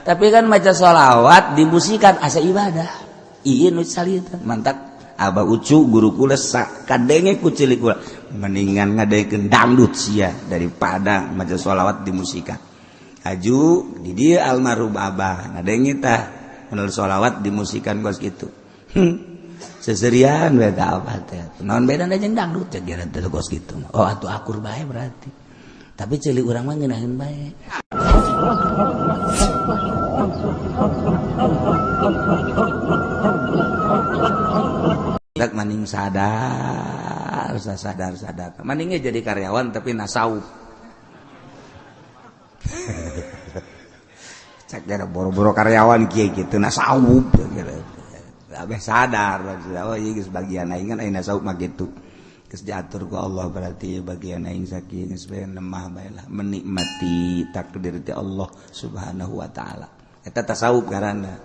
Tapi kan maca sholawat dimusikan asa ibadah. Iya nu salita. Mantak Abah Ucu guru kula kadenge ku cilik kula mendingan ngadengekeun dangdut sia daripada maca sholawat dimusikan. Aju di dieu almarhum Abah ngadenge tah menurut sholawat dimusikan kos kitu. Seserian beda apa teh. Naon bedana jeung dangdut teh kira teh kos kitu. Oh atuh akur bae berarti. Tapi ceuli urang mah ngeunaheun bae. Maning sadar, sadar, sadar. Maningnya jadi karyawan tapi nasau. Cek gara boro-boro karyawan kieu gitu nasau. Abeh sadar, oh ieu geus bagian aing kan aing nasau mah kitu. Geus diatur ku Allah berarti bagian aing sakieu geus bae lemah bae lah menikmati takdir ti Allah Subhanahu wa taala. Eta tasawuf ngaranna.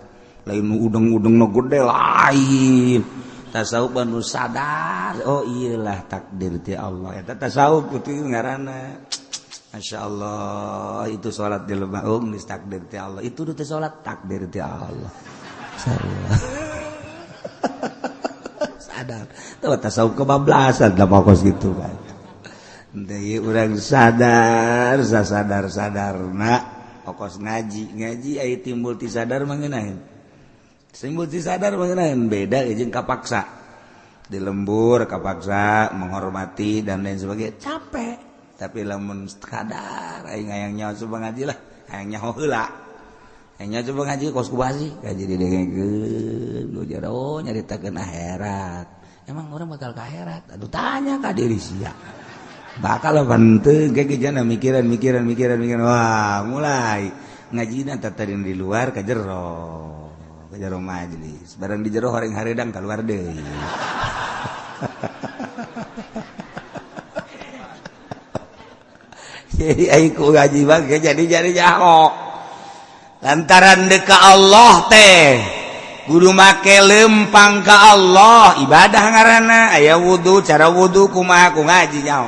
Lain nu udeng-udeng nu gede lain. Tasawuf anu sadar, oh iyalah takdir ti Allah. Eta tasawuf itu ngaranna. Masya Allah, itu salat di lemah oh geus takdir ti Allah. Itu teh salat takdir ti Allah. Sadar. Tuh tasawuf kebablasan da pokos gitu kan. Deui urang sadar, sadar-sadarna pokos ngaji, ngaji aya timbul ti sadar mah ngeunaheun. Timbul ti sadar mah ngeunaheun beda jeung kapaksa. Di lembur kapaksa menghormati dan lain sebagainya capek. Tapi lamun sadar aing hayang nyaho coba ngaji lah, hayang nyaho heula. Hayang nyaho coba ngaji kos kubasi, ngaji didengekeun nu jero nyaritakeun akhirat. Emang orang bakal ke akhirat? Aduh tanya ka diri sia. Bakal penting kayak gejana mikiran mikiran mikiran mikiran. Wah, mulai ngajina tadi di luar ka jero. Ka jero majelis. Barang di jero horeng haredang keluar deui. Jadi aing ku ngaji mah jadi nyaho. Lantaran deka Allah teh kudu make lempang ka Allah ibadah ngaranna. Aya wudu cara wudu kumaha ku ngaji nyaho.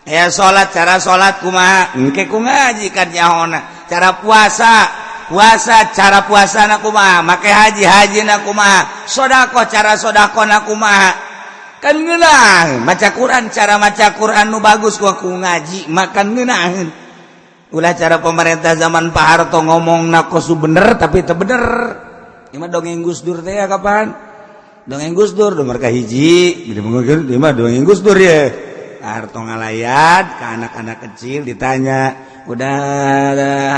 Aya salat cara salat kumaha engke ku ngaji kan nyahona. Cara puasa puasa cara puasana kumaha make haji hajina kumaha sedekah cara sedekahna kumaha kan ngeunah. Maca Quran cara maca Quran nu bagus ku ngaji makan ngeunaheun. Ulah cara pemerintah zaman Pak Harto ngomong nakosu bener tapi teu bener. Ieu mah dongeng Gus Dur teh ya kapan? Dongeng Gus Dur nomor kahiji, ieu mah dongeng Gus Dur ya. Pak Harto ngalayat ke anak-anak kecil ditanya, "Udah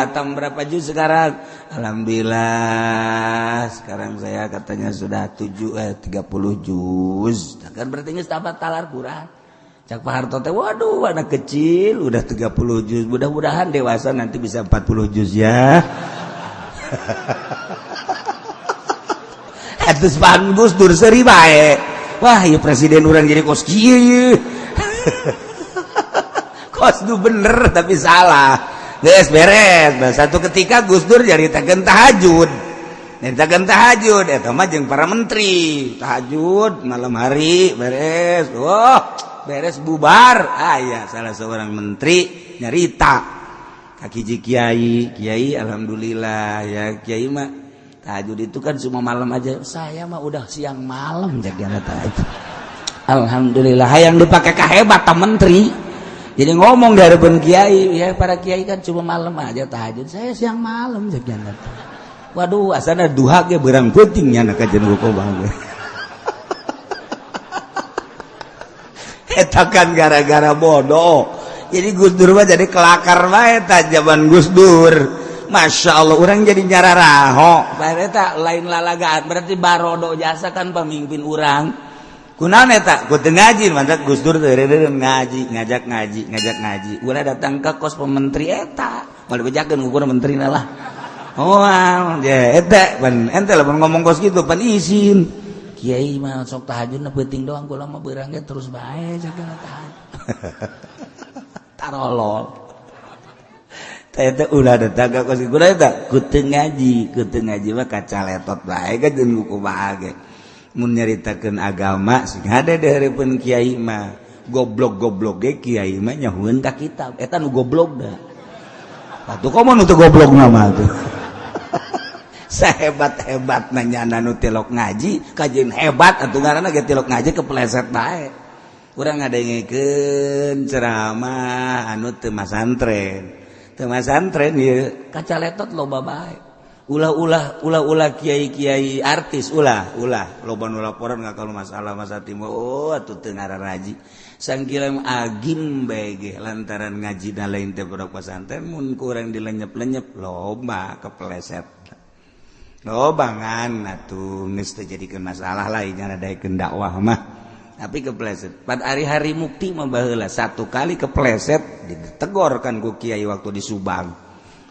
hatam berapa juz sekarang?" Alhamdulillah, sekarang saya katanya sudah 30 juz. Kan berarti geus tamat talar Quran. Cak Pak Harto teh, waduh anak kecil udah 30 juz, mudah-mudahan dewasa nanti bisa 40 juz ya. Atus Gus Dur seuri bae. Wah, ieu presiden urang jadi kos kieu ieu. Kos du bener tapi salah. Geus beres. Nah, satu ketika Gus Dur nyaritakeun tahajud. Nyaritakeun tahajud eta mah jeung para menteri. Tahajud malam hari beres. Wah, beres bubar. Aya salah seorang menteri nyarita ka hiji kiai, kiai alhamdulillah ya kiai mah tahajud itu kan cuma malam aja. Saya mah udah siang malam jadi tahajud. Alhamdulillah hayang dipakai kahebat ta menteri. Jadi ngomong di hadapan kiai, ya para kiai kan cuma malam aja tahajud, saya siang malam jadi. Waduh, asana duha ge beurang peuting nya kajen ku bang. Eta kan gara-gara bodoh. Jadi Gus Dur mah jadi kelakar bae ta zaman Gus Dur. Masya Allah, orang jadi nyararaho. Eta lain lalagaan, berarti barodo jasa kan pemimpin orang. Kunaon eta? Ku teu ngaji, mantap Gus Dur teh ngaji, ngajak ngaji, ngajak ngaji. Ulah datang ke kos pementeri eta, moal dibejakeun ukur menterina lah. Oh, ya eta pan ente lamun ngomong kos kitu pan isin. Kiai mah sok tahajudna peuting doang, kula mah beurang ge terus bae sagala tahajud. Tarolol. Eta ulah datang ka kos kitu eta ku teu ngaji, ku teu ngaji mah kacaletot bae ka jeung kumaha ge. Mun nyaritakeun agama sing hade di hareupeun kiai mah goblok-goblok ge kiai mah nyahueun ka kitab. Eta nu goblok da. Atuh komo nu teu goblok mah tuh. Sehebat-hebat nanya nu tilok ngaji, kajian hebat atuh ngaranna ge tilok ngaji kepleset bae. Urang ngadengekeun ceramah anu teu masantren. Teu masantren ieu kacaletot loba bae. Ulah-ulah ulah-ulah kiai-kiai artis ulah ulah loba nu laporan ngakal masalah masa timur. Oh atuh teu ngararaji. Sangkilam agim bae ge lantaran ngaji na lain teh pondok pesantren mun kurang dilenyep-lenyep loba kepleset. Loba ngan atuh geus teu jadikeun masalah lah nya daekeun dakwah mah. Tapi kepleset. Pada hari-hari mukti mah baheula satu kali kepleset ditegor kan ku kiai waktu di Subang.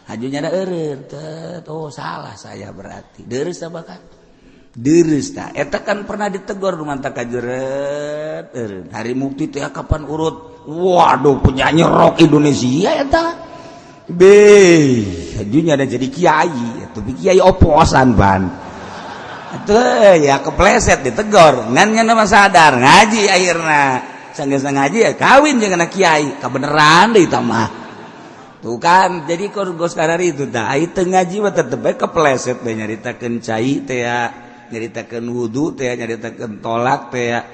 Hajunya ada eureun, oh salah saya berarti. Deres apa kan? Deres ta. Eta kan pernah ditegor mantap kajeret eureun. Hari mukti teh kapan urut? Waduh, penyanyi rock Indonesia eta. Be, hajunya ada jadi kiai, tapi kiai oposan ban. Atuh ya kepleset ditegor. Ngan nya mah sadar ngaji akhirna. Sanggeus ngaji ya kawin jeung anak kiai, kabeneran deui tah mah. Tuh kan, jadi gos karari itu dah. Ai teu ngaji mah tetep bae kepleset bae nyaritakeun cai teh ya, nyaritakeun wudu teh, nyaritakeun tolak teh ya.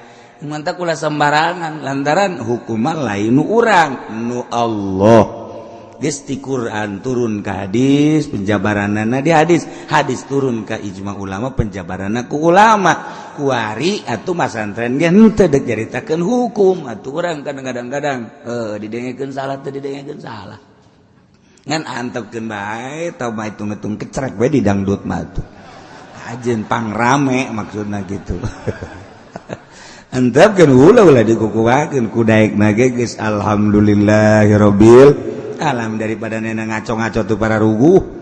Mantap ulah sembarangan lantaran hukuman lain nu urang, nu Allah. Geus ti Quran turun ke hadis, penjabaranana di hadis, hadis turun ke ijma ulama, penjabaranna ku ulama. Kuari atuh masantren ge henteu deuk nyaritakeun hukum, atuh urang kadang-kadang didengekeun salah teu didengekeun salah. Ngan antepkeun bae tau mah hitung-hitung kecrek bae di dangdut mah tuh. Ajeun pangrame maksudna gitu. Antepkeun ulah-ulah dikukuhakeun ku daekna ge geus alhamdulillahirabbil alam daripada nena ngaco-ngaco tuh para ruguh.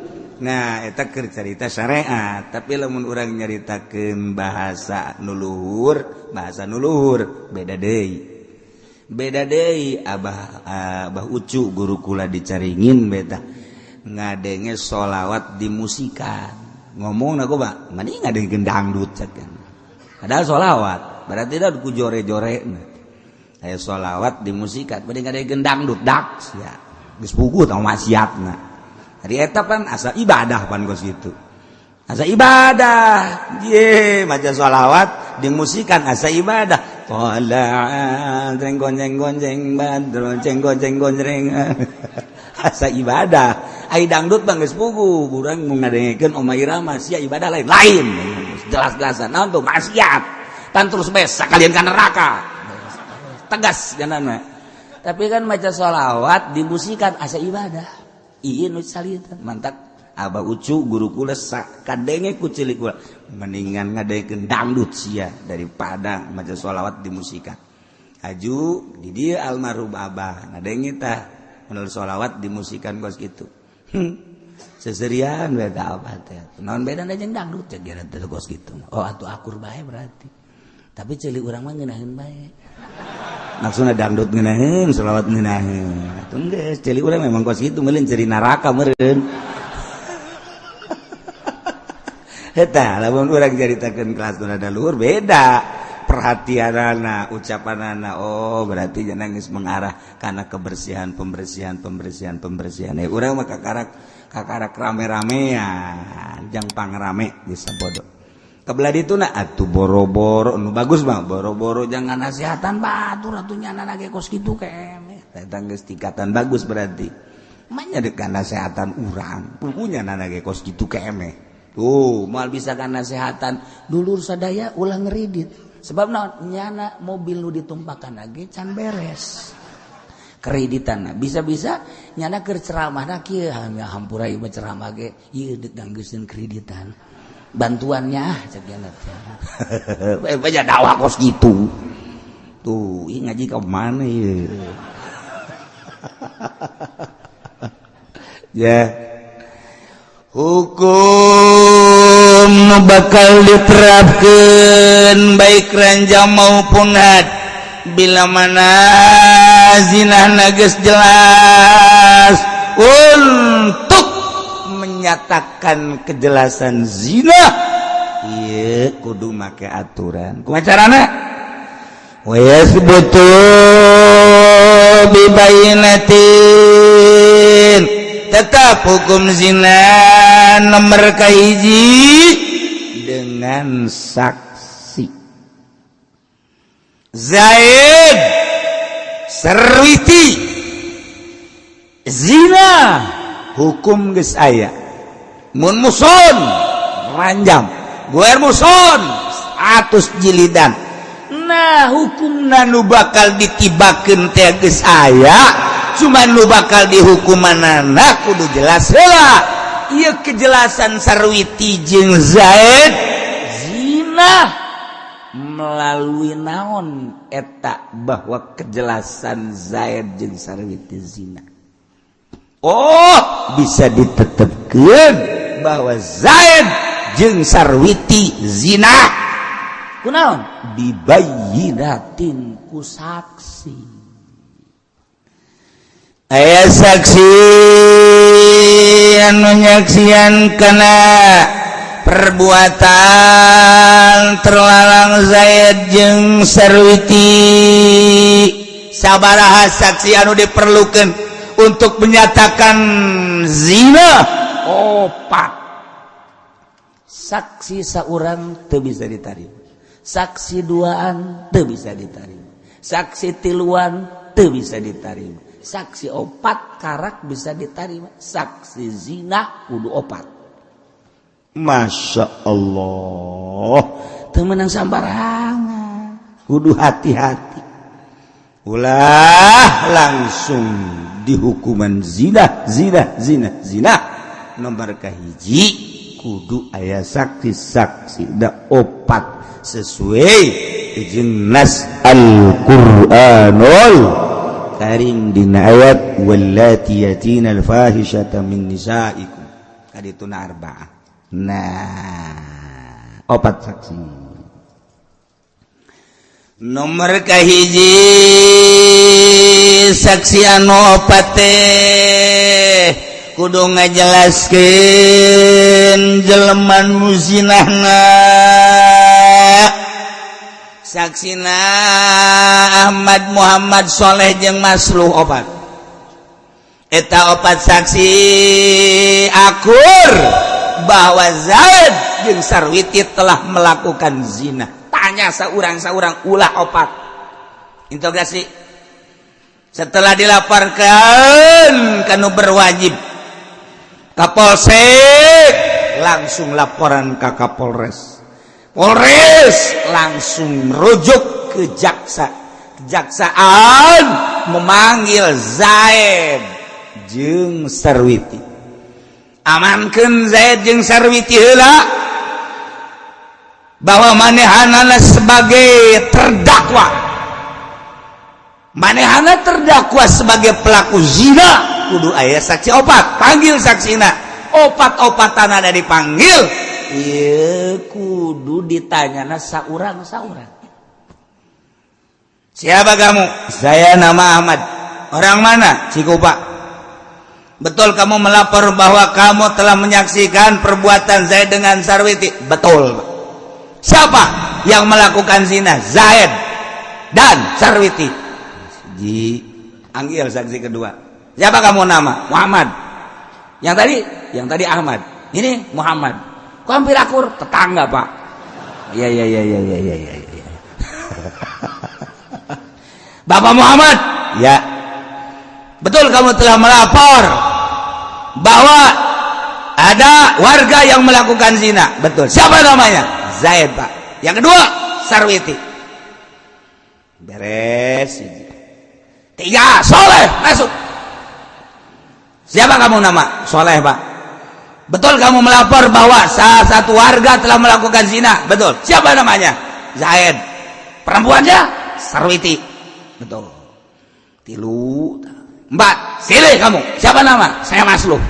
Nah, eta keur carita syariat, tapi lamun urang nyaritakeun bahasa nu luhur beda deui. Beda deui abah abah Ucu guru kula dicaringin beta ngadenge sholawat di musikan ngomong aku pak mending ngadengekeun dangdut cek padahal sholawat berarti dah ku jore-jore aya sholawat di musikan mending ngadengekeun dangdut dak sia geus puguh tah maksiatna. Ari eta pan asa ibadah pan kos kitu, asa ibadah ye maca sholawat di musikan asa ibadah. Tola'an jeng gonjeng gonjeng badro jeng gonjeng gonjeng asa ibadah. Ai dangdut bang geus puguh urang mun ngadengekeun Oma Irama sia ibadah lain lain jelas-jelasan naon tuh maksiat tan terus bes sakalian ka neraka tegas janana. Tapi kan maca sholawat dimusikan asa ibadah ieu nu salita mantap. Abah Ucu guru kula kadenge ku cilik kula mendingan ngadengekeun dangdut sia daripada maca sholawat dimusikan. Aju di dieu almarhum abah ngadenge tah menurut sholawat dimusikan kos kitu. Seserian beda abah teh naon bedana jeung dangdut cek geura teh kos kitu. Oh atuh akur bae berarti. Tapi ceuli urang mah ngeunaheun bae. Maksudna dangdut ngeunaheun, sholawat ngeunaheun. Atuh geus ceuli urang memang kos kitu meuleun ceri neraka meureun. Eta lamun urang caritakeun kelas nu rada luhur beda perhatianana, ucapanana. Oh berarti jangan geus mengarah kana kebersihan, pembersihan, pembersihan, pembersihan. Urang mah kakarak rame-ramean, jang pangrame geus sabodo. Kebelah ditu na atuh boro-boro nu bagus mah boro-boro jangan nasihatan batur atuh nyana ge kos kitu kene. Eta geus tingkatan bagus berarti. Manya deuk nasihatan urang, pugunya nana ge kos kitu kene. Tuh, moal bisa kan nasihatan dulur sadaya ulah ngeridit. Sebab naon nyana mobil nu ditumpakan lagi can beres. Kreditan bisa-bisa nyana keur ceramahna kieu hampura ieu mah ceramah ge ieu deuk ganggeuskeun kreditan. Bantuannya cek nyana teh. Banyak dakwah kos kitu. Tuh, ieu ngaji ka mana ieu? Ya. Hukum bakal diterapkan baik ranja maupun had bila mana zina geus jelas untuk menyatakan kejelasan zina ieu kudu make aturan. Kumaha carana? Wa yasbutu bi bayinatin, Tetap hukum zina nomor kahiji dengan saksi. Zaid Sarwiti zina, hukum geus aya. Mun muson ranjam, ghoer muhson 100 jilidan. Nah, hukum nu bakal ditibakeun teh geus aya, cuman nu bakal dihukumanana kudu jelas heula. Ieu kejelasan Sarwiti jeung Zaid zina melalui naon eta bahwa kejelasan Zaid jeung Sarwiti zina? Oh, bisa ditetapkan bahwa Zaid jeung Sarwiti zina kunaon? Bibayyinatin, ku saksi. Aya saksi anu nyaksian kana perbuatan terlarang Zaid jeung Sarwiti. Sabaraha saksi anu diperlukan untuk menyatakan zina? Opat saksi. Seorang teu bisa diterima, saksi duaan teu bisa diterima, saksi tiluan teu bisa diterima, saksi opat karak bisa diterima. Saksi zina kudu opat. Masya Allah, teu meunang sambarangan, kudu hati-hati, ulah langsung dihukuman zina, zina, zina, zina. Nomor kahiji kudu aya saksi-saksi da opat sesuai jeung nas Al-Qur'anul Karim dina ayat wallati yatina al-fahishata min nisaikum, kadituna arba'ah. Nah, opat saksi. Nomor kahiji, saksi anu opat teh kudu ngajelaskeun jelema nu zinahna. Saksina Ahmad, Muhammad, Soleh jeung Masluh, opat. Eta opat saksi akur bahwa Zaid jeung Sarwiti telah melakukan zina. Tanya saurang-saurang, ulah opat integrasi. Setelah dilaporkan ka nu berwajib, Kapolsek, langsung laporan ke Kapolres, Polres langsung rujuk ke jaksa, kejaksaan memanggil Zaid jeung Sarwiti. Amankeun Zaid jeung Sarwiti heula bahwa manehanana sebagai terdakwa, manehana terdakwa sebagai pelaku zina. Kudu aya saksi opat. Panggil saksina opat-opatan, ada dipanggil. Ieu kudu ditanyana saurang-saurang. Siapa kamu? Saya nama Ahmad. Orang mana? Cikupa. Betul kamu melapor bahwa kamu telah menyaksikan perbuatan Zaid dengan Sarwiti? Betul. Siapa yang melakukan zina? Zaid dan Sarwiti. Ji, panggil saksi kedua. Siapa kamu nama? Muhammad. Yang tadi? Yang tadi Ahmad. Ini Muhammad. Kok hampir akur? Tetangga, Pak. Iya. Bapak Muhammad, ya. Betul kamu telah melapor bahwa ada warga yang melakukan zina? Betul. Siapa namanya? Zaid, Pak. Yang kedua, Sarwiti. Beres. Tiga, Soleh, masuk. Siapa kamu nama? Soleh, Pak. Betul kamu melapor bahwa salah satu warga telah melakukan zina? Betul. Siapa namanya? Zaid. Perempuannya? Sarwiti. Betul. Tilu. Empat. Silih kamu. Siapa nama? Saya Masluh.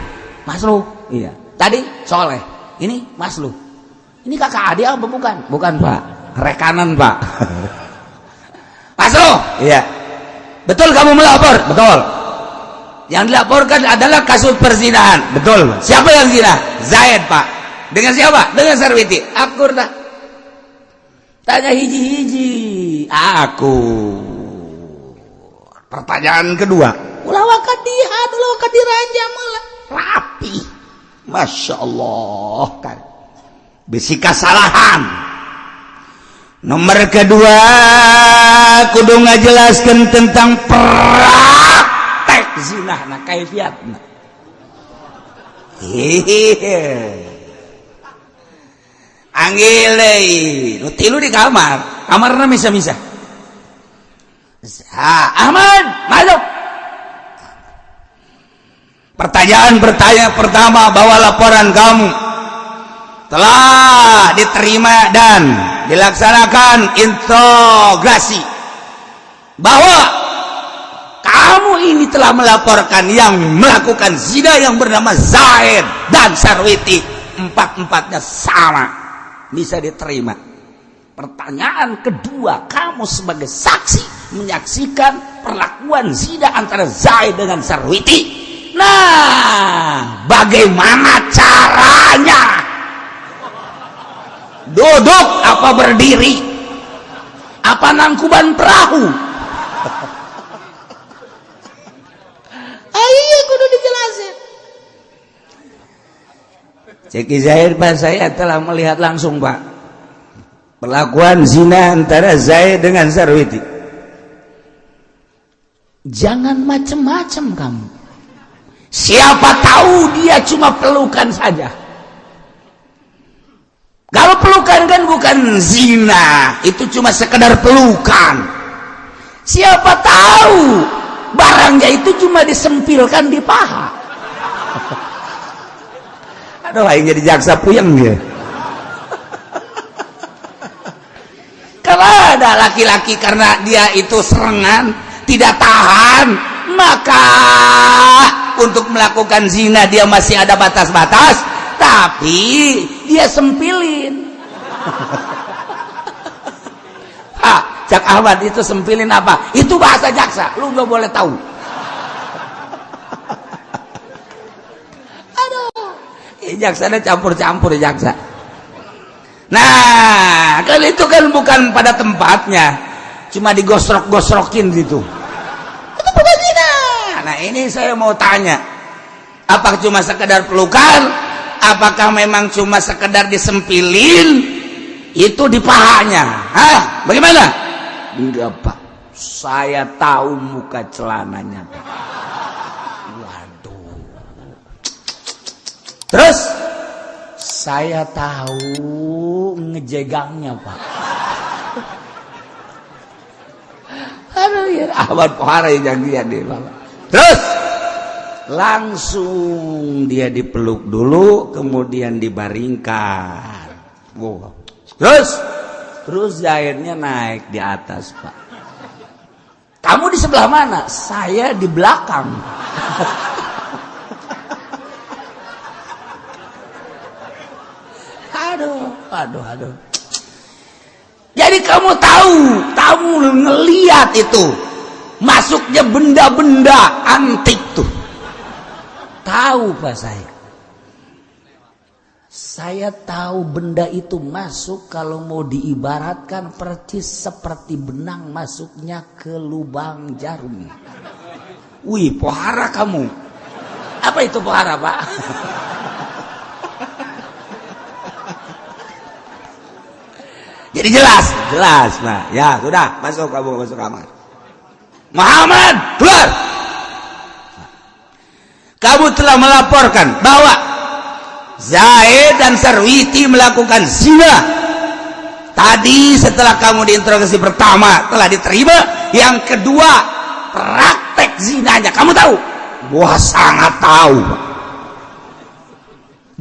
Masluh. Iya. Tadi Soleh. Ini Masluh. Ini kakak adik apa bukan? Bukan, Pak. Rekanan, Pak. Masluh. Iya. Betul kamu melapor? Betul. Yang dilaporkan adalah kasus perzinahan. Betul. Siapa yang zina? Zaid, Pak. Dengan siapa? Dengan Sarwiti. Akur tak? Tanya hiji-hiji. Aku. Pertanyaan kedua. Ulah waka dihan, ulah waka diranjam lah. Rapi. Masya Allah kan. Bisi kasalahan. Nomor kedua kudu ngajelaskeun tentang praktek zina na kaifiatna. Hehehe. Anggil deui, nu tilu di kamar. Kamarna misa-misa. Ahmad, masuk. Pertanyaan pertama, bawa laporan kamu telah diterima dan dilaksanakan integrasi bahwa kamu ini telah melaporkan yang melakukan zina yang bernama Zaid dan Sarwiti, empat-empatnya sama, bisa diterima. Pertanyaan kedua, kamu sebagai saksi menyaksikan perlakuan zina antara Zaid dengan Sarwiti. Nah, bagaimana caranya? Duduk apa berdiri? Apa nangkuban perahu? Ayo kudu dijelasin. Ceki Zaid, Pak, saya telah melihat langsung, Pak, perlakuan zina antara Zaid dengan Sarwiti. Jangan macem-macem kamu. Siapa tahu dia cuma pelukan saja. Kalau pelukan kan bukan zina, itu cuma sekedar pelukan. Siapa tahu barangnya itu cuma disempilkan di paha. Aduh, aing jadi jaksa puyeng dia. Kalau ada laki-laki karena dia itu serengan, tidak tahan, maka untuk melakukan zina dia masih ada batas-batas, tapi dia sempilin. Ah, Cak Ahmad itu sempilin apa? Itu bahasa jaksa, lu nggak boleh tahu. Aduh, jaksanya campur-campur jaksa. Nah, kalau itu kan bukan pada tempatnya, cuma digosrok-gosrokin gitu. Itu bukan zina. Nah, ini saya mau tanya, apa cuma sekedar pelukan? Apakah memang cuma sekedar disempilin itu di pahanya? Hah? Bagaimana? Enggak, Pak. Saya tahu muka celananya, Pak. Waduh. Terus saya tahu ngejegangnya, Pak. Aduh, ya Ahmad pohara janjian deh, Pak. Terus langsung dia dipeluk dulu, kemudian dibaringkan. Wow. Terus Zaidnya naik di atas, Pak. Kamu di sebelah mana? Saya di belakang. Aduh, aduh, aduh. Jadi kamu tahu, kamu ngeliat itu masuknya benda-benda antik tuh. Tahu, Pak, saya. Saya tahu benda itu masuk kalau mau diibaratkan persis seperti benang masuknya ke lubang jarum. Wih, pohara kamu. Apa itu pohara, Pak? Jadi jelas, jelas. Nah, ya sudah, masuk kamu, masuk kamar. Muhammad, keluar. Kamu telah melaporkan bahwa Zaid dan Sarwiti melakukan zina. Tadi setelah kamu diinterogasi pertama telah diterima, yang kedua praktek zinanya kamu tahu? Wah, sangat tahu.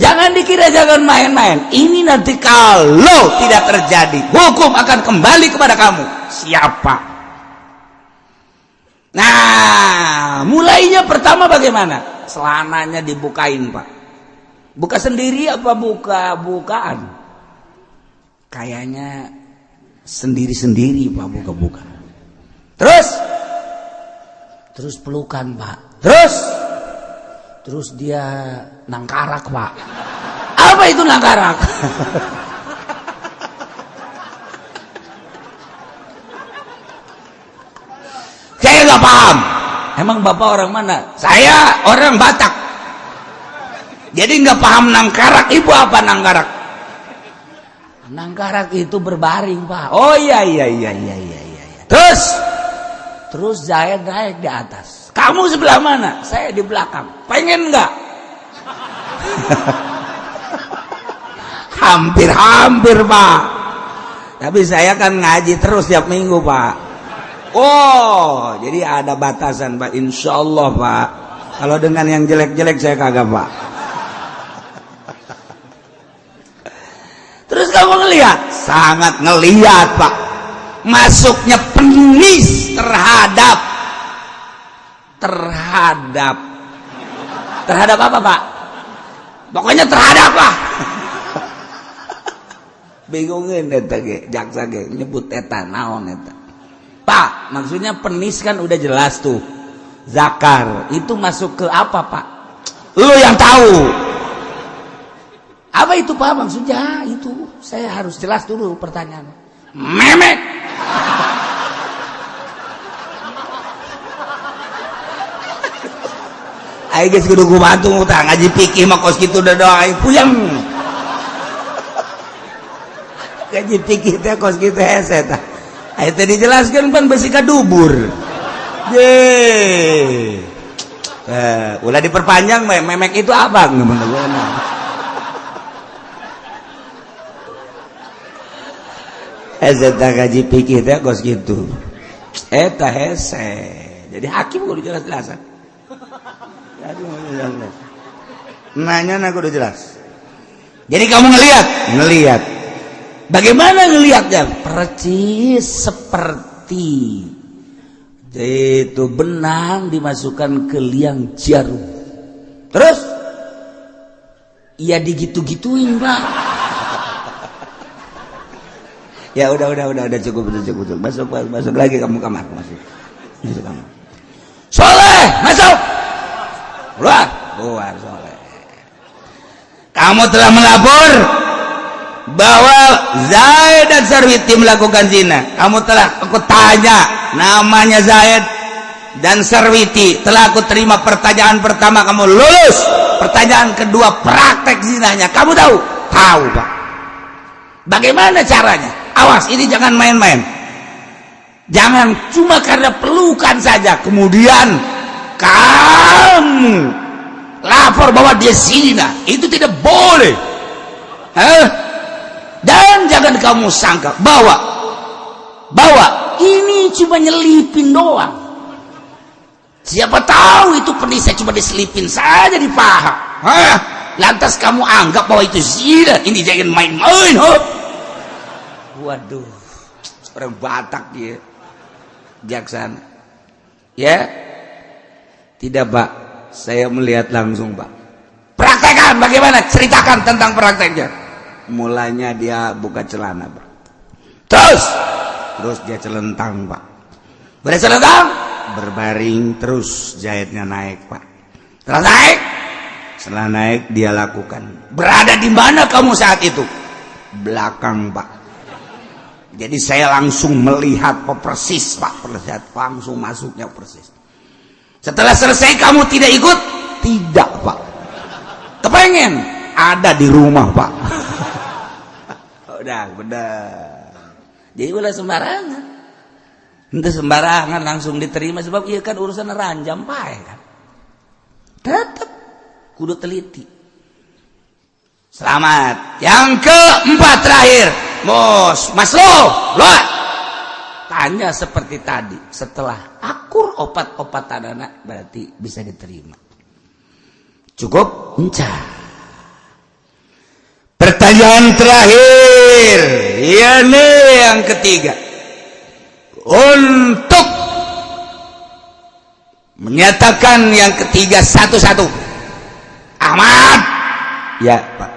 Jangan dikira, jangan main-main. Ini nanti kalau tidak terjadi, hukum akan kembali kepada kamu. Siapa? Nah, mulainya pertama bagaimana? Celananya dibukain, Pak. Buka sendiri apa buka-bukaan? Kayaknya sendiri-sendiri, Pak, buka-buka. Terus pelukan, Pak. Terus dia nangkarak, Pak. Apa itu nangkarak? Saya nggak paham. Emang Bapak orang mana? Saya orang Batak. Jadi nggak paham nangkarak. Ibu apa nangkarak? Nangkarak itu berbaring, Pak. Oh iya iya iya iya iya iya. Terus terus Zaid naik di atas. Kamu sebelah mana? Saya di belakang. Pengen nggak? Hampir-hampir, Pak. Tapi saya kan ngaji terus tiap minggu, Pak. Oh, jadi ada batasan, Pak. Insya Allah, Pak. Kalau dengan yang jelek-jelek saya kagak, Pak. Terus kamu ngelihat? Sangat ngelihat, Pak. Masuknya penis terhadap terhadap terhadap apa, Pak? Pokoknya terhadap lah. Bingungin eta ge, jaksa ge nyebut eta naon eta. Pak, maksudnya penis kan udah jelas tuh. Zakar itu masuk ke apa, Pak? Lu yang tahu. Apa itu, Pak? Maksudnya itu saya harus jelas dulu pertanyaan. Memek. Ayo geus kudu kubantu tah ngaji fikih mah kos kitu da doa aing puyeng. Ngaji fikih teh kos kitu hese tah. Ayo teh dijelaskeun pan besi ka dubur. Ye. Ulah diperpanjang memek itu apa? Hese tah ngaji fikih teh kos kitu. Eta hese. Jadi hakim kudu jelas-jelasan. Nanya aku udah jelas. Jadi kamu ngelihat, ngelihat. Bagaimana ngelihatnya? Percis seperti itu benang dimasukkan ke liang jarum. Terus, ya digitu-gituin, Pak. Ya udah cukup, cukup. Masuk, masuk lagi kamu kamar, masuk. Masuk kamar. Soleh, masuk. Keluar, keluar soleh. Kamu telah melapor bahwa Zaid dan Sarwiti melakukan zina. Kamu telah aku tanya namanya Zaid dan Sarwiti. Telah aku terima pertanyaan pertama, kamu lulus. Pertanyaan kedua, praktek zinanya. Kamu tahu? Tahu, Pak. Bagaimana caranya? Awas, ini jangan main-main. Jangan cuma karena pelukan saja kemudian kamu lapor bahwa dia zina. Itu tidak boleh. Hah? Dan jangan kamu sangka bahwa ini cuma nyelipin doang. Siapa tahu itu penisnya cuma diselipin saja di paha. Hah? Lantas kamu anggap bahwa itu zina. Ini jangan main-main. Huh? Waduh, orang Batak dia, jaksana. Ya, tidak, Pak. Saya melihat langsung, Pak. Praktekan bagaimana? Ceritakan tentang prakteknya. Mulanya dia buka celana, Pak. Terus dia celentang, Pak. Bercelentang, berbaring, terus jahitnya naik, Pak. Setelah naik, setelah naik dia lakukan. Berada di mana kamu saat itu? Belakang, Pak. Jadi saya langsung melihat persis, Pak, persis, langsung masuknya persis. Setelah selesai kamu tidak ikut? Tidak, Pak. Kepengen? Ada di rumah, Pak. Udah, bener. Jadi ulah sembarangan. Itu sembarangan langsung diterima sebab iya kan urusan ranjam pae kan. Tetap kudu teliti. Selamat. Yang keempat terakhir, Bos, Mas lo, lo. Tanya seperti tadi, setelah akur opat-opatan anak berarti bisa diterima. Cukup? Enca. Pertanyaan terakhir, ya nih yang ketiga. Untuk menyatakan yang ketiga satu-satu. Ahmad. Ya, Pak.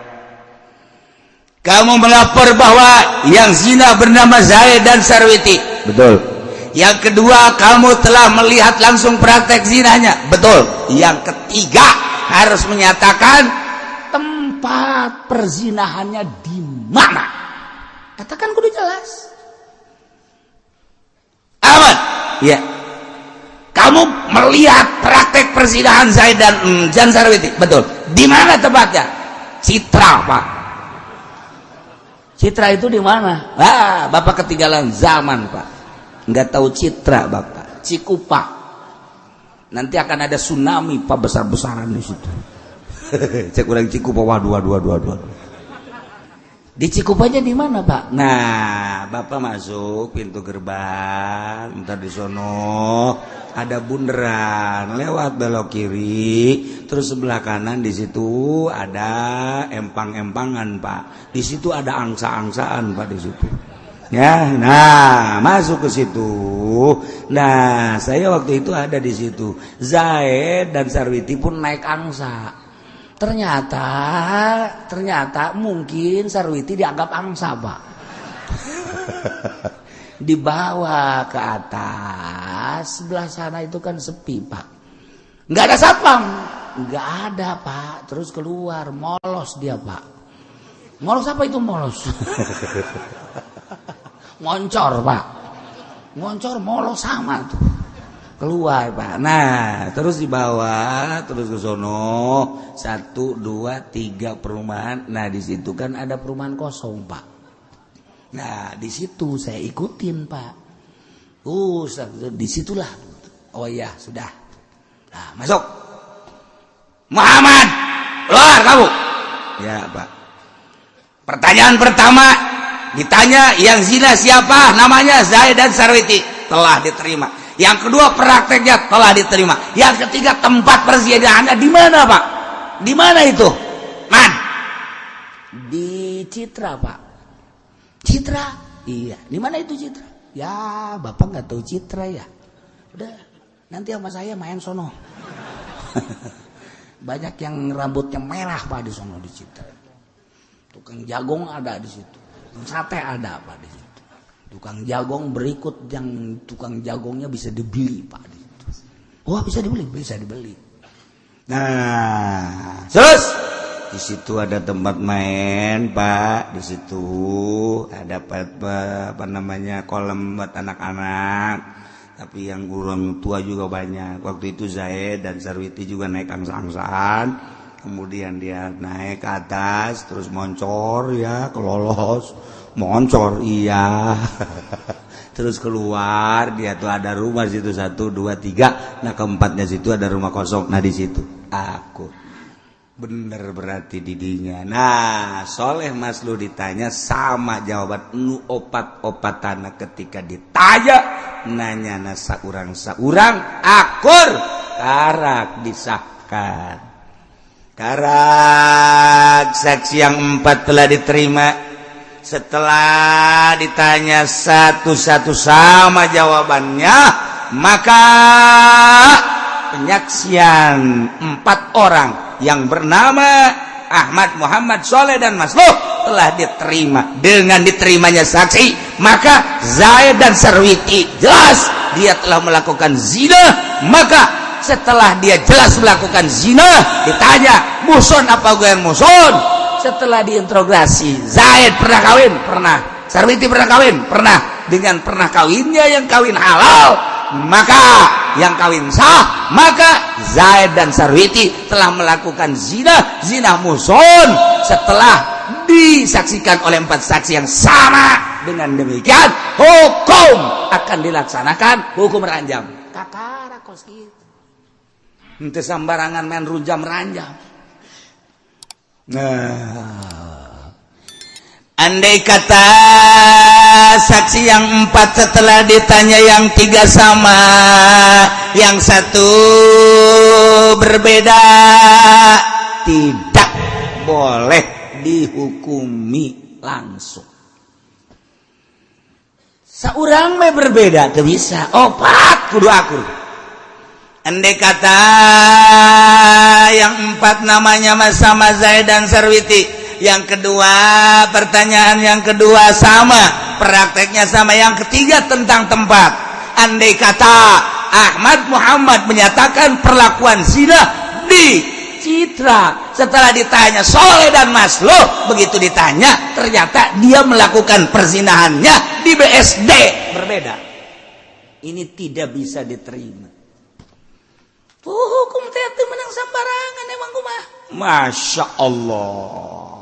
Kamu melapor bahwa yang zina bernama Zaid dan Sarwiti. Betul. Yang kedua, kamu telah melihat langsung praktek zinanya. Betul. Yang ketiga, harus menyatakan tempat perzinahannya di mana. Katakan kudu jelas. Ahmad. Ya. Kamu melihat praktek perzinahan Zaid dan Sarwiti. Betul. Di mana tempatnya? Citra, Pak. Citra itu di mana? Ah, Bapak ketinggalan zaman, Pak. Nggak tahu Citra Bapak. Cikupa. Nanti akan ada tsunami, Pak, besar-besaran di situ. Cek urang Cikupa, waduh, waduh, waduh, waduh. Di Cikupanya di mana, Pak? Nah, Bapak masuk pintu gerbang, ntar di sono ada bundaran, lewat belok kiri, terus sebelah kanan di situ ada empang-empangan, Pak. Di situ ada angsa-angsaan, Pak, di situ. Ya, nah, masuk ke situ. Nah, saya waktu itu ada di situ. Zaid dan Sarwiti pun naik angsa. Ternyata, ternyata mungkin Sarwiti dianggap angsa, Pak. Dibawa ke atas, sebelah sana itu kan sepi, Pak. Nggak ada satpam, nggak ada, Pak. Terus keluar, molos dia, Pak. Molos apa itu molos? Ngoncor, Pak. Ngoncor, molos sama tuh. Keluar, Pak. Nah, terus dibawa terus ke sono, satu, dua, tiga perumahan. Nah, di situ kan ada perumahan kosong, Pak. Nah, di situ saya ikutin, Pak. Disitulah. Oh iya, sudah. Nah, masuk. Muhammad, keluar kamu. Ya, Pak. Pertanyaan pertama ditanya, yang zina siapa? Namanya Zaid dan Sarwiti. Telah diterima. Yang kedua, prakteknya telah diterima. Yang ketiga, tempat perzinahannya di mana, Pak? Di mana itu? Man. Di Citra, Pak. Citra? Iya. Di mana itu Citra? Ya, Bapak nggak tahu Citra ya. Udah, nanti sama saya main sono. Banyak yang rambutnya merah, Pak, di sono di Citra. Tukang jagong ada di situ. Sate ada, Pak, di situ. Tukang jagong berikut yang tukang jagongnya bisa dibeli, Pak, di situ. Wah, bisa dibeli, bisa dibeli. Nah, terus di situ ada tempat main, Pak. Di situ ada apa namanya, kolam buat anak-anak. Tapi yang orang tua juga banyak. Waktu itu Zaid dan Sarwiti juga naik angsa-angsaan. Kemudian dia naik ke atas, terus moncor ya, kelolos, moncor, iya. Terus keluar dia tuh, ada rumah situ satu, dua, tiga. Nah, keempatnya situ ada rumah kosong. Nah, di situ aku bener berarti didinya. Nah, Soleh Maslu ditanya sama jawaban nu opat opatana. Ketika ditanya, nanya na saurang saurang akur, karak disahkan, karak saksi yang empat telah diterima. Setelah ditanya satu-satu sama jawabannya, maka penyaksian empat orang yang bernama Ahmad, Muhammad, Soleh, dan Masluh telah diterima. Dengan diterimanya saksi, maka Zaid dan Sarwiti jelas dia telah melakukan zina. Maka setelah dia jelas melakukan zina, ditanya muhson apa ghoir muhson. Setelah diinterogasi, Zaid pernah kawin? Pernah. Sarwiti pernah kawin? Pernah. Dengan pernah kawinnya yang kawin halal, maka yang kawin sah, maka Zaid dan Sarwiti telah melakukan zina, zina muhson, setelah disaksikan oleh empat saksi yang sama. Dengan demikian hukum akan dilaksanakan hukum ranjam. Kakara kos gitu. Henteu sambarangan main rujam ranjam. Nah, andai kata saksi yang empat setelah ditanya yang tiga sama, yang satu berbeda, tidak boleh dihukumi langsung. Seorang me berbeda, tuh bisa. Opat kudu akur. Andai kata yang empat namanya sama Zaid dan Sarwiti, yang kedua, pertanyaan yang kedua sama, prakteknya sama, yang ketiga tentang tempat. Andai kata Ahmad Muhammad menyatakan perlakuan zina di Citra, setelah ditanya Soleh dan Masloh, begitu ditanya ternyata dia melakukan perzinahannya di BSD, berbeda. Ini tidak bisa diterima. Tuh, hukum teh teu menang sambarangan. Emang kumaha? Masya Allah.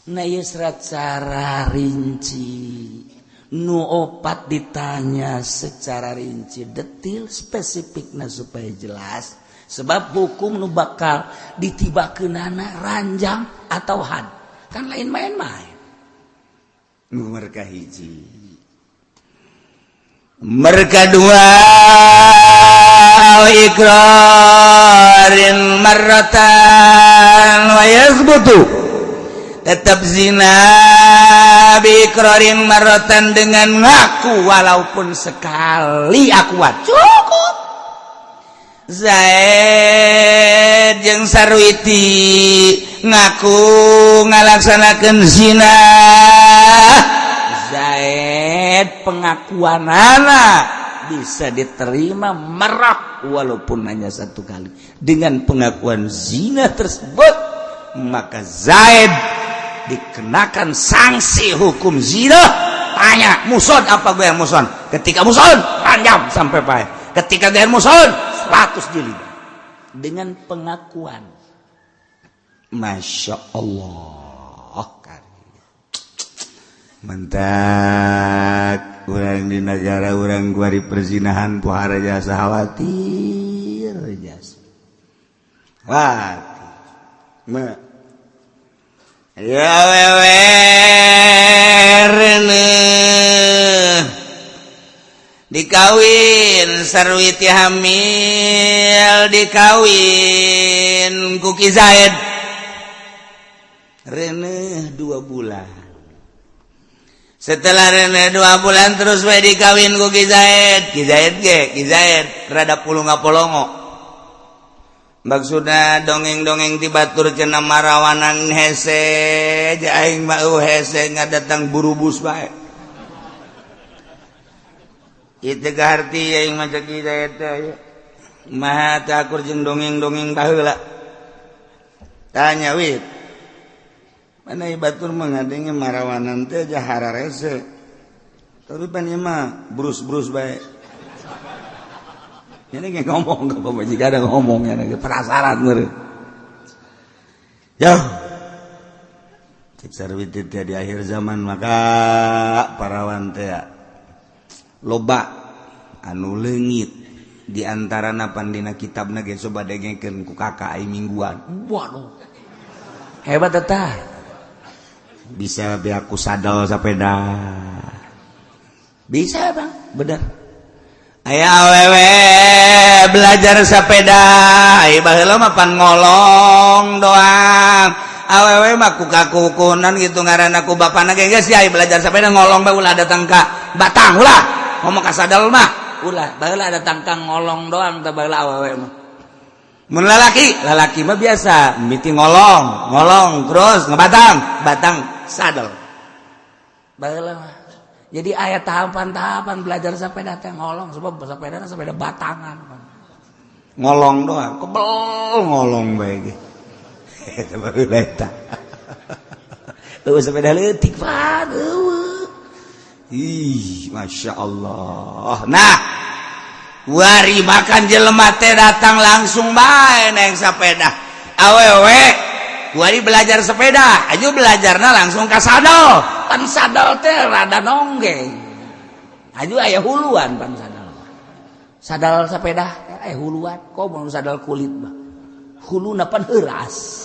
Nah, ieu secara rinci nu opat ditanya secara rinci, detil, spesifikna supaya jelas, sebab hukum nu bakal ditibakeunana ranjam atau had kan lain main-main. Nomor hiji, mereka dua, ikrarin marratan wa yathbutu, tetap zina bi ikrarin marratan, dengan ngaku walaupun sekali akuan cukup. Zaid jeung Sarwiti ngaku ngalaksanakan zina. Zaid pengakuan anak bisa diterima marah walaupun hanya satu kali. Dengan pengakuan zina tersebut, maka Zaid dikenakan sanksi hukum zina. Tanya muhson apa gue yang muhson. Ketika muhson, ranjam sampai paeh. Ketika gue muhson, 100 jilid dengan pengakuan. Masya Allah. Mentak urang di negara urang kuari perzinahan pohara jasa, khawatir jasa. Wah, me ya wewe reuneuh dikawin, Sarwiti hamil, dikawin ku Ki Zaid, reuneuh 2 bulan. Setelah reuneuh 2 bulan, terus we dikawin ku Ki Zaid. Ki Zaid ge, Ki Zaid rada pulunga polongo, maksudna dongeng-dongeng ti batur cenah marawanan hese. Aing mah hese ngadatang burubus bae itu kaharti aing mah. Cek Ki Zaid teh mah teh akur jeung dongeng-dongeng baheula. Tanya wit mana batur mah ngadenge marawanan teh jahara rese, tapi pan ieu mah brus-brus bae. Ini kayak ngomong ke pemajikan, ada ngomong ya, penasaran meureun. Yo. Cek Sarwiti teh di akhir zaman maka parawan teh loba anu leungit, di antarana pan dina kitabna ge coba dengekeun ku kakak ai mingguan. Waduh. Hebat eta. Bisa beaku sadel sepeda. Bisa, Bang, bener. Aya awewe belajar sepeda. Ai baheula mah pan ngolong doang. Awewe mah ku kakukunan gitu ngaranna ku bapana ge, geus ai belajar sepeda ngolong bae, ulah datang ka batang, ulah ngomong ka sadel mah ulah. Baheula datang ka ngolong doang teh baheula awewe mah. Mun lalaki, lalaki mah biasa miti ngolong, ngolong terus ngebatang, batang sadel. Baheula mah jadi aya tahapan-tahapan belajar sepeda teh ngolong, sebab sepeda sepeda batangan, ngolong doang, kebel ngolong bae ge. Baheula eta eueuh sepeda leutik pan eueuh. Ih, Masya Allah. Nah, wari makan jelema teh datang langsung bae naik sepeda. Awewe wari belajar sepeda aju belajarna langsung ka sadel. Pan sadel teh rada nonggeng, aju aya huluan. Pan sadel, sadal sepeda aya huluan. Kok mau sadal kulit mah huluna pan heuras.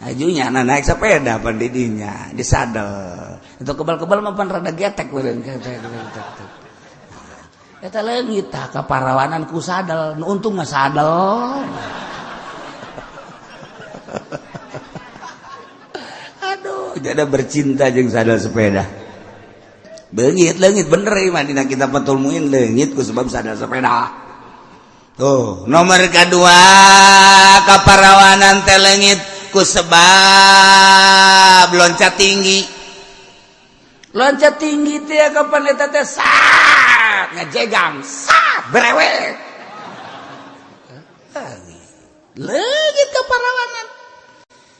Ajunya nah, naik sepeda pan didinya di sadel itu kebal-kebal mah pan rada getek meureun. Eta leungit tah kaparawanan ku sadel. Nu untung mah sadel. Aduh, jadi bercinta jeung sadel sepeda. Leungit, leungit bener ieu mah dina kitab Fathul Muin, leungit ku sebab sadel sepeda. Tuh, nomor kedua, kaparawanan teh leungit ku sebab loncat tinggi. Loncat tinggi teh kapan eta teh sat ngajegang, sat brewek. Leungit kaparawanan.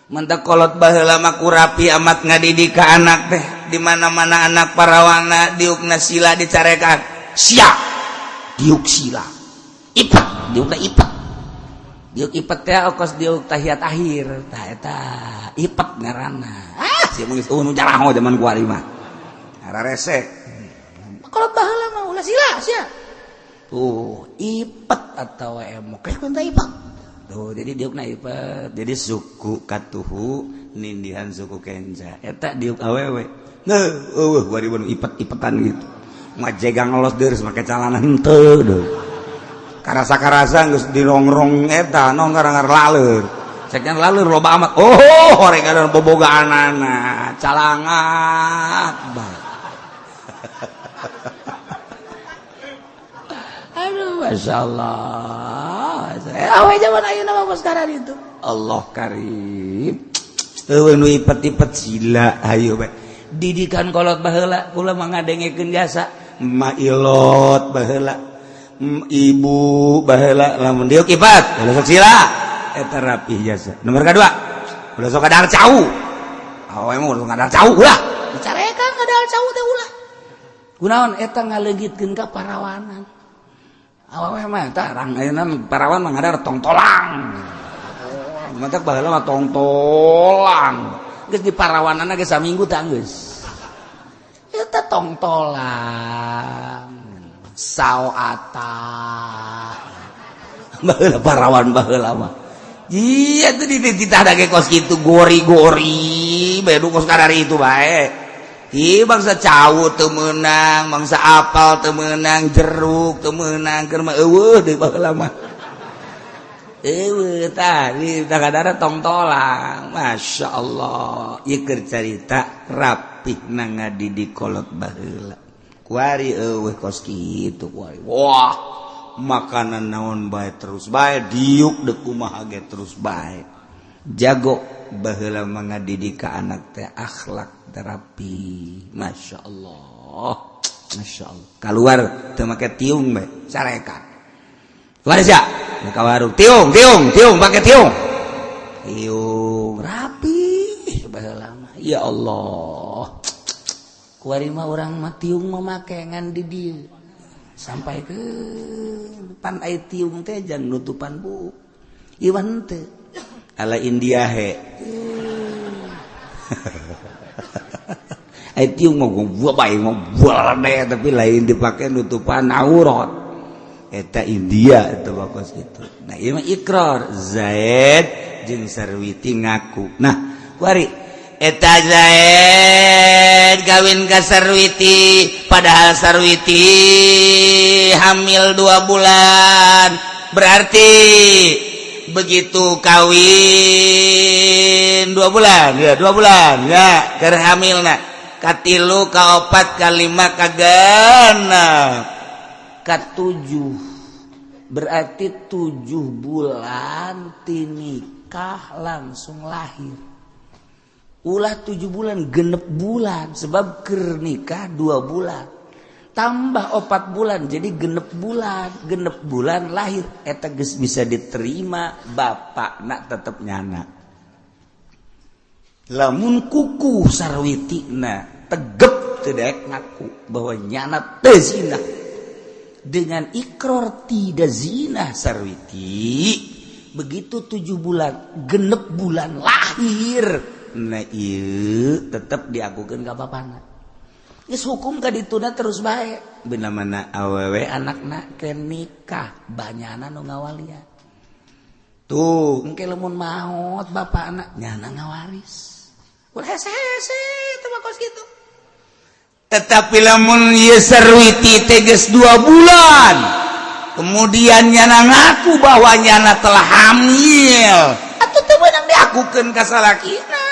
Mentak kolot baheula mah kurapi amat ngadidik ka anak teh. Di mana-mana anak parawana diukna sila dicarekan. Sia diuk sila. Ipet diukna, ipet diuk, ipet teh kos diuk tahiyat akhir. Tah, eta ipet ngaranna. Ah, sia mah geus euweuh nu jaraho zaman kuari mah, rese. Kalau baheula mah ulah sila sia tuh ipet atau emok kayak kunta ipet tuh. Jadi diukna ipet, jadi suku katuhu nindihan suku kenca eta diuk awewe. Nah, euweuh kuari mah ipet-ipetan gitu, ngajegang ngelos deres make calana henteu deuh. Karasa-karasa geus dirongrong eta nong ngarangar laleur. Ceknya laleur loba amat. Oh, horeng ada bobogaanana calangat bae. Aduh, masya Allah. Awe zaman ayeuna mah kos itu. Allah karim. Euweuh nu ipet-ipet sila hayu bae. Didikan kolot baheula kula mah ngadengekeun jasa ma ilot baheula, ibu baheula, lamun diuk ipet ulah sok sila, eta rapih jasa. Nomor kedua, ulah sok kadahar cau. Awe mah ulah kadahar cau, ulah dicarekan kadahar cau teh ulah. Kunaon? Eta ngaleungitkeun ka parawanan. Awewe mah tarang, ayeuna parawan mah ngadar tongtolang. Matak baheula mah tongtolang. Geus di parawanana ge saminggu tah geus. Eta tongtolang. Sao ata. Baheula parawan baheula mah. Iya tuh dititah ge kos kitu gori-gori, bae nu kos kadari itu bae. Ih, bangsa cau teu meunang, bangsa apal teu meunang, jeruk teu meunang, keur mah euweuh deui baheula mah. Euweuh tah, di kadara tongtolang. Masya Allah, ieu keur carita rapih na ngadidik kolot baheula. Kuari euweuh kos kitu kuari. Wah, makanan naon bae terus bae, diuk deuk kumaha ge terus bae. Jago baheula mah ngadidik ka anak teh akhlak terapi. Masya Allah, Masya Allah. Keluar teu make tiung bae, carekan. Keluar sia ka warung, tiung tiung tiung, pakai tiung tiung, rapi baheula mah. Ya Allah, kuari mah urang mah tiung mah make ngan di dieu sampai ke pan, ai tiung teh jangan nutupan bu iwan teh ala India he. Ai tiung mah gua bae mah deh, tapi lain dipakai nutupan aurat. Eta India itu bagus gitu. Nah, ieu mah ikrar Zaid jeung Sarwiti ngaku. Nah, kuari eta Zaid kawin ka Sarwiti, padahal Sarwiti hamil 2 bulan. Berarti begitu kawin 2 bulan ya, 2 bulan ya keur hamilna, katilu, kaopat, kalima, kagenep, katujuh, berarti 7 bulan ti nikah langsung lahir. Ulah 7 bulan, 6 bulan, sebab keur nikah 2 bulan tambah 4 bulan jadi 6 bulan. 6 bulan lahir, eta geus bisa diterima bapak nak tetep nyana. Lamun kuku Sarwiti na tegep tidak ngaku bahwa nyana teu zina, dengan ikrar tidak zina Sarwiti, begitu 7 bulan, 6 bulan lahir. Nah, iya tetap diakukan ka bapana. Geus hukum ka dituna terus bae. Bener mana awewe anakna ke nikah banyana nu ngawalian tuh, engke lamun maot bapak anak nyana ngawaris. Ulah hese-hese teu mah kos kitu. Tetapi lamun ieu Sarwiti teh geus 2 bulan, kemudian nyana ngaku bahwa nyana telah hamil, atuh teu meunang diakukeun ka salakina,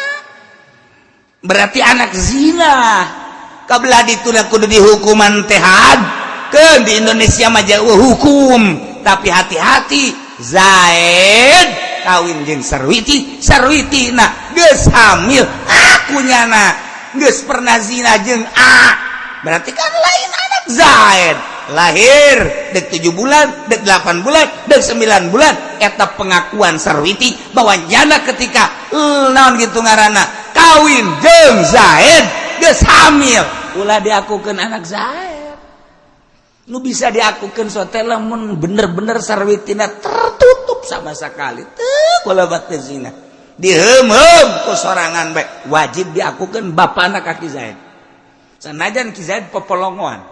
berarti anak zina. Kabelah dituna kudu dihukuman teh had ke di Indonesia mah jauh hukum. Tapi hati-hati, Zaid kawin jeung Sarwiti, Sarwiti nah geus hamil, aku nyana geus pernah zina jeung A, berarti kan lain anak Zaid. Lahir dek 7 bulan, dek 8 bulan, dek 9 bulan, eta pengakuan Sarwiti bahwa nyana ketika naon gitu ngaranna kawin jeung Zaid geus hamil, ulah diakukeun anak Zaid. Nu bisa diakukan sote lamun bener-bener sarwitina tertutup sama sekali teu bola zina diheum ku sorangan bae, wajib diakukan bapana ka Ki Zaid, sanajan Ki Zaid popolongoan.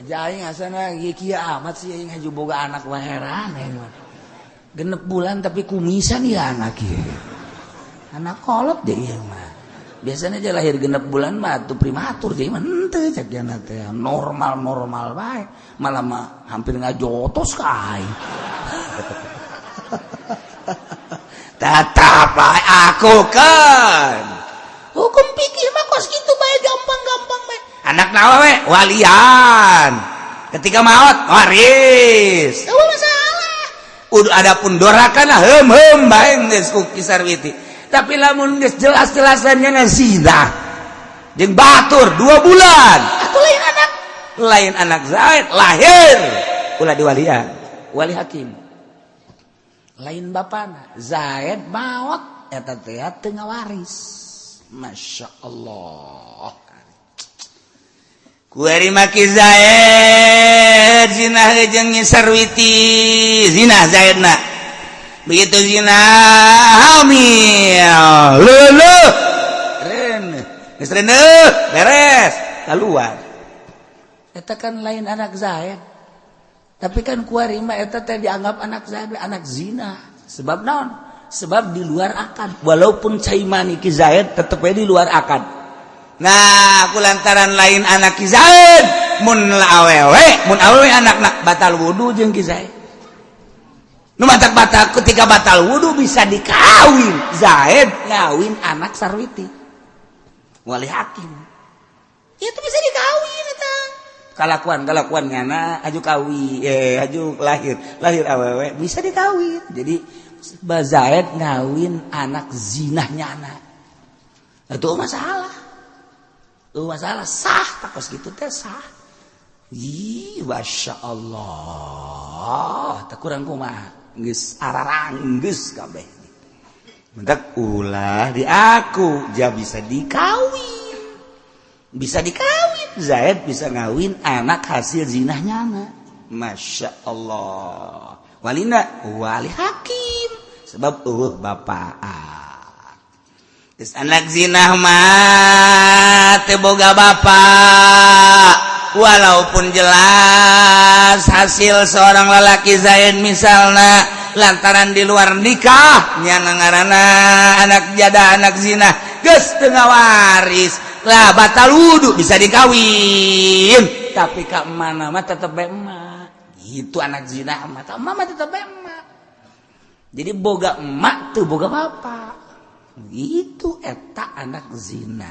Aja aing asana ieu kieu amat sih, aing haju boga anak mah heran aing mah. 6 bulan tapi kumisan ya anak ieu. Anak kolot deh ieu mah. Biasanya aja lahir 6 bulan mah tuh prematur, jadi mah henteu cek jana teh normal-normal bae. Malah mah hampir ngajotos ka aing. Tetap bae aku kan. Hukum pikir mah kos kitu bae, gampang-gampang bae. Anak nawa we walian. Ketika maot waris. Eueuh masalah. Udah adapun dorakana heum heum bae geus ku Ki Sarwiti. Tapi lamun geus jelas-jelasannya zina jeung batur 2 bulan Atuh lain anak. Lain anak Zaid lahir, ulah diwalian, wali hakim. Lain bapana. Zaid maot eta teh teu ngawaris. Masya Allah. Kuari maki Zaid zina jeung Sarwiti, zina Zaidna. Begitu zina, hamil, leuleuk reneuh, geus reneuh beres keluar. Eta kan lain anak Zaid. Tapi kan kuari mah eta teh dianggap anak Zaid, anak zina. Sebab naon? Sebab di luar akad. Walaupun cai mani Ki Zaid tetep di luar akad. Nah, aku lantaran lain anak Ki Zaid, mun awewe, mun awewe anak batal wudu jeung Ki Zaid. Nu matak batal, ketika batal wudu bisa dikawin. Zaid ngawin anak Sarwiti. Wali hakim. Itu bisa dikawin eta. Kalakuan kalakuan ngana aju kawin, aju lahir lahir awewe bisa dikawin. Jadi Zaid ngawin anak zinahnya anak. Itu masalah. Itu masalah sah tak kos gitu teh sah. Ih, Masya Allah, tak kurang kumaha geus ararang geus kabeh. Mentak ulah di aku, ja bisa dikawin. Bisa dikawin. Zaid bisa ngawin anak hasil zinahnya anak. Masya Allah. Walina wali hakim. Sebab bapak. Terus anak zinah mah teu boga bapak. Walaupun jelas hasil seorang lelaki Zaid misalnya lantaran di luar nikah nyana ngaranna anak jada, anak zina, geus teu waris lah, batal wudu bisa dikawin, tapi ka mana mah tetep bae emak itu anak zina mah, ka emak mah tetep bae emak. Jadi boga emak tuh boga bapak itu eta anak zina.